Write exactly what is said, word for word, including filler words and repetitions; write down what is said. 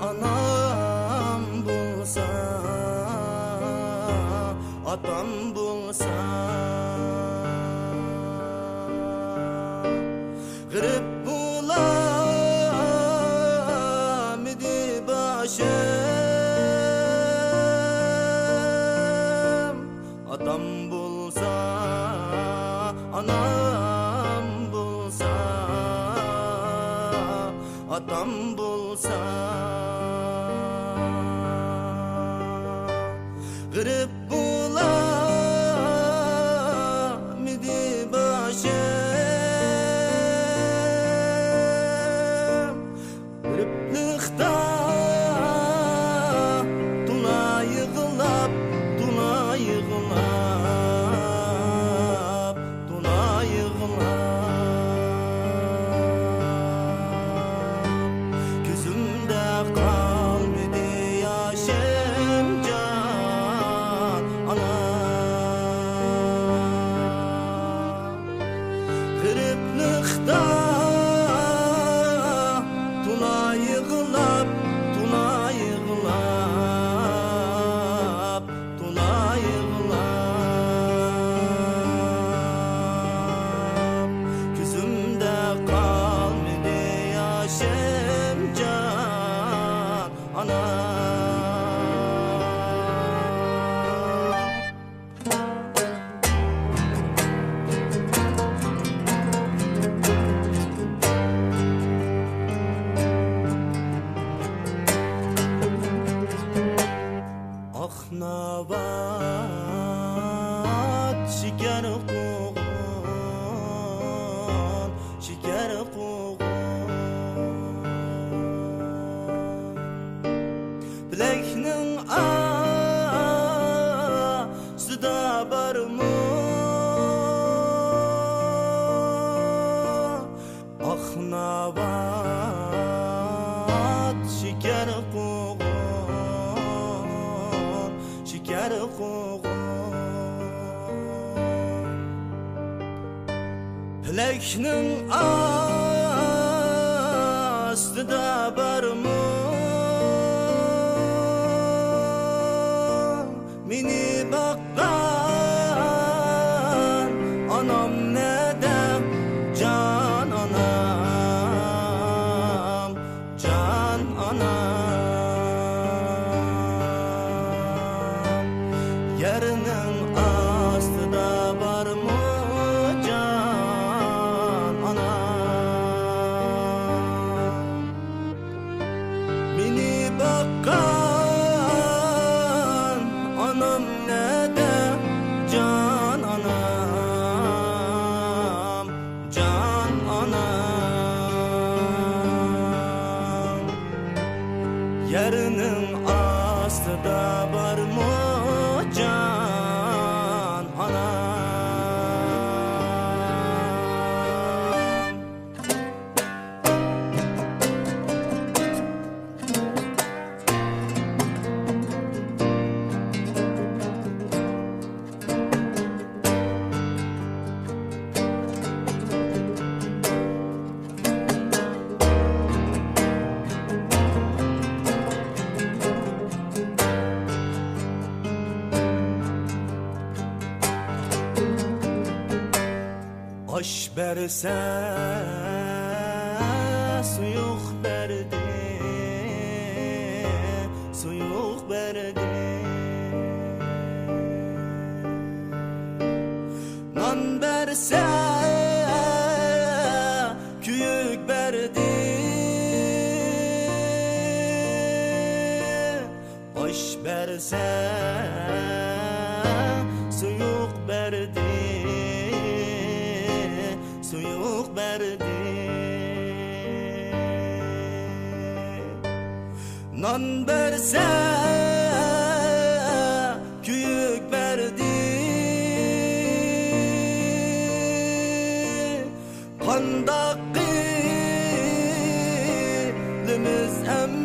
ئانام بولسا، ئاتام بولسا، غېرىب بولامىدى باشىم؟ ئاتام بولسا، ئانام بولسا، ئاتام بولسا، غېرىب بولامىدى باشىم؟ غېرىبلىقتا تولا يىغلاپ، تولا يىغلاپ، تولا يىغلاپ، كۆزۈمدە قالمىدى ياشىم جان ئانا. غېرىبلىقتا تولا يىغلاپ، تولا يىغلاپ، تولا يىغلاپ، كۆزۈمدە قالمىدى ياشىم جان ئانا. ئاق ناۋات شېكەر قوغۇن، شېكەر قوغۇن. پەلەكنىڭ ئاستىدا بارمۇ ئاق ناۋات شېكەر قوغۇن، شېكەر قوغۇن. پەلەكنىڭ ئاستىدا بارمۇ مېنى باققان ئانام نەدە؟ جان ئانام، جان ئانام. يەرنىڭ ئاستىدا بارمۇ جان ئانام؟ مېنى باققان ئانام نەدە؟ جان ئانام، جان ئانام. يەرنىڭ ئاستىدا بارمۇ جان ئانام؟ ئاش بەرسە، سۇيۇق بەردى، سۇيۇق بەردى. نان بەرسە، كۆيۈك بەردى. ئاش بەرسە، سۇيۇق بەردى، سۇيۇق بەردى. نان بەرسە، كۆيۈك بەردى. قانداق قىلىمىز ئەمدى؟